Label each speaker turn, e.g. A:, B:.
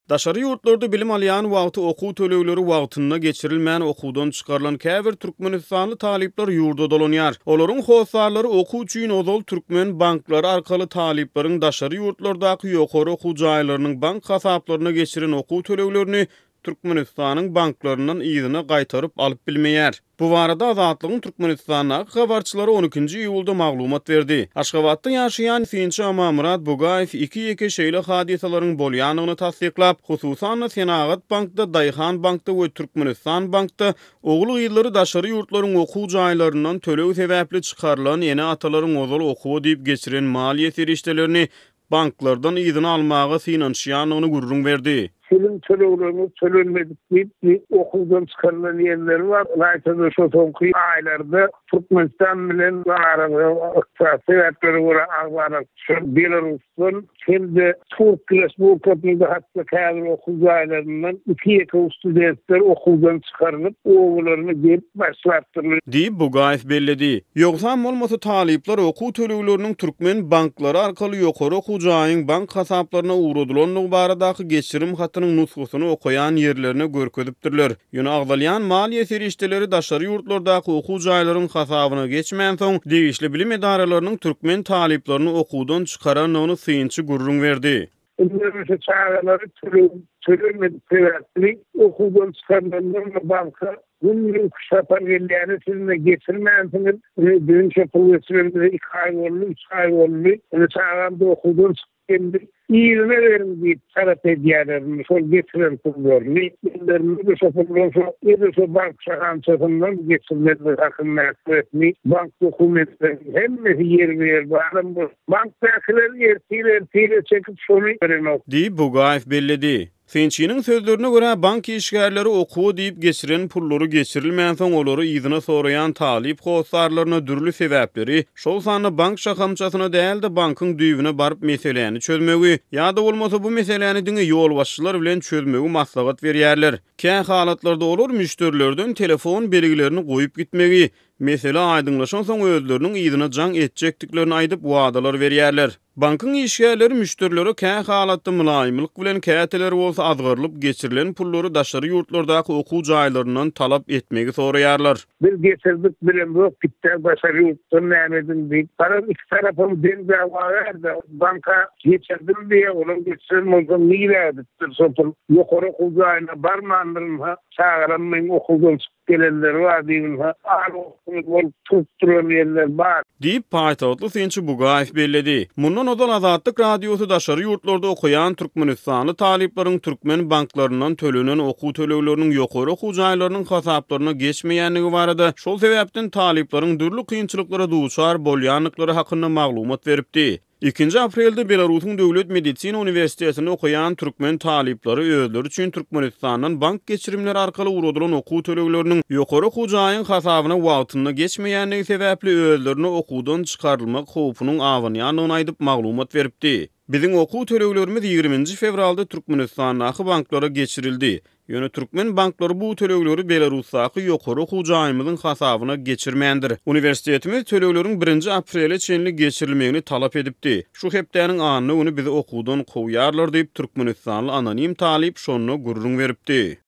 A: Daşary ýurtlarda bilim alýan wagty okuw tölegleri wagtynda geçirilmän okuwdan çykarylan käbir türkmenistanly talyplar ýurda dolanýar. Olaryň hossarlary okuw üçin ozal türkmen banklary arkaly talyplaryň daşary ýurtlardaky ýokary okuw jaýlarynyň bank hasaplaryna geçiren okuw töleglerini Türkmenistanyň banklaryndan yzyna gaýtaryp alyp bilmeýär. Bu barada Azatlygyň Türkmenistandaky habarçylary on ikinji iýulda maglumat berdi. Aşgabatda ýaşaýan synçy Amanmyrat Bugaýew iki-ýeke şeýle hadysalaryň bolýandygyny tassyklap, hususan-da, Senagat bankda, Daýhan bankda we Türkmenistan bankda ogul-gyzlary daşary ýurtlaryň okuw jaýlaryndan töleg sebäpli çykarylan ene-atalaryň ozal okuwa diýip geçiren maliýe serişdelerini banklardan yzyna almaga synanyşýandygyny gürrüň berdi.
B: Siziň tölegleriňiz tölenmedik diýip, okuwdan çykarylan ýerleri bar. Ylaýta-da şo soňky aýlarda Türkmenistan bilen arada ykdysady sebäplere görä agzalan şol Belarusdan hem-de Türk Respublikasynda hatda käbir okuw jaýlaryndan iki-ýeke studentler okuwdan çykarylyp, obalaryna gelip başlapdyrlar.
A: Diýip, Bugaýew belledi. Ýogsam bolmasa, talyplar okuw tölegleriniň türkmen banklary arkaly ýokary okuw jaýyň bank hasaplaryna ugradylandygy baradaky geçirim hatynyň nusgasyny okaýan ýerlerine görkezipdirler. Ýöne agzalýan maliýe serişdeleri daşary ýurtlardaky okuw jaýlaryň hasabyna geçmänsoň, degişli bilim edaralarynyň türkmen talyplaryny okuwdan çykarandygyny synçy gürrüň berdi.
B: Indi şu çagalary töleg tölenmedik sebäpli okuwdan çykarylanlar banka günde üç sapar gelýäni siz-de geçirmänsiňiz. Indi biziň şo pul geçirenimize iki aý boldy, üç aý boldy. Indi çagam-da okuwdan çykyp geldi. Yzyna beriň diýip talap edýärler indi şol geçiren pullaryny. Ellerinde-de şo pullar şo edil şo bank şahamçasyndan geçirilenligi hakyndaky resmi bank dokumentleriniň hemmesi ýerbe-ýer baram bolsa, Bankdakylar ertir ertire çekip şony berenok.
A: Diýip, Bugaýew belledi. Synçynyň sözlerine görä, bank işgärleri okuwa diýip geçiren pullary geçirilmänsoň, olary yzyna soraýan talyp hossarlaryna dürli sebäpleri, şol sanda bank şahamçasyna däl-de, bankyň düýbüne baryp meseläni çözmegi, ýa-da bolmasa bu meseläni diňe ýolbaşçylar bilen çözmegi maslahat berýärler. Kä halatlarda olar müşderilerden telefon belgilerini goýup gitmegi, Mesele aýdyňlaşansoň özleriniň yzyna jaň etjekdiklerini aýdyp, wadalar berýärler. Bankyň işgärleri müşderilere kä halatda mylaýymlyk bilen, käteler bolsa azgyrylyp geçirilen pullary daşary ýurtlardaky okuw jaýlaryndan talap etmegi soraýarlar.
B: Biz geçirdik bilemzok gitdä daşary ýurtdan näme ediň diýip. Garaz iki tarapam deň dawa bärde banka geçirdim diýýä olam geçiren bolsa nirä gidipdir şo pul ýokary okuw jaýyna barmandyr ynha çagalam meň okuwdan çykyp Gelenleri bar diýilse, al-gopguly bolup turup duran ýerler bar.
A: Diýip, paýtagtly synçy Bugaýew belledi. Mundan ozal Azatlyk Radiosy daşary ýurtlarda okaýan türkmenistanly talyplaryň türkmen banklaryndan tölenen okuw tölegleriniň ýokary okuw jaýlarynyň hasaplaryna geçmeýändigi barada, şol sebäpden talyplaryň dürli kynçylyklara duçar bolýandyklary hakynda maglumat beripdi. Ikinji aprelde Belarusyň Döwlet medisina uniwersitetinde okaýan türkmen talyplary özleri üçin Türkmenistandan bank geçirimleri arkaly ugradylan okuw tölegleriniň ýokary okuw jaýyň hasabyna wagtynda geçmeýändigi sebäpli özlerine okuwdan çykarylmak howpunyň abanýandygyny aýdyp maglumat beripdi. Biziň okuw töleglerimiz ýigriminji fewralda Türkmenistandaky banklara geçirildi. Ýöne türkmen banklary bu tölegleri Belarusdaky ýokary okuw jaýymyzyň hasabyna geçirmändir. Uniwersitetimiz tölegleriň birinji aprele çenli geçirilmegini talap edipdi. Şu hepdäniň anna güni bizi okuwdan kowýarlar diýip, türkmenistanly anonim talyp şonda gürrüň beripdi.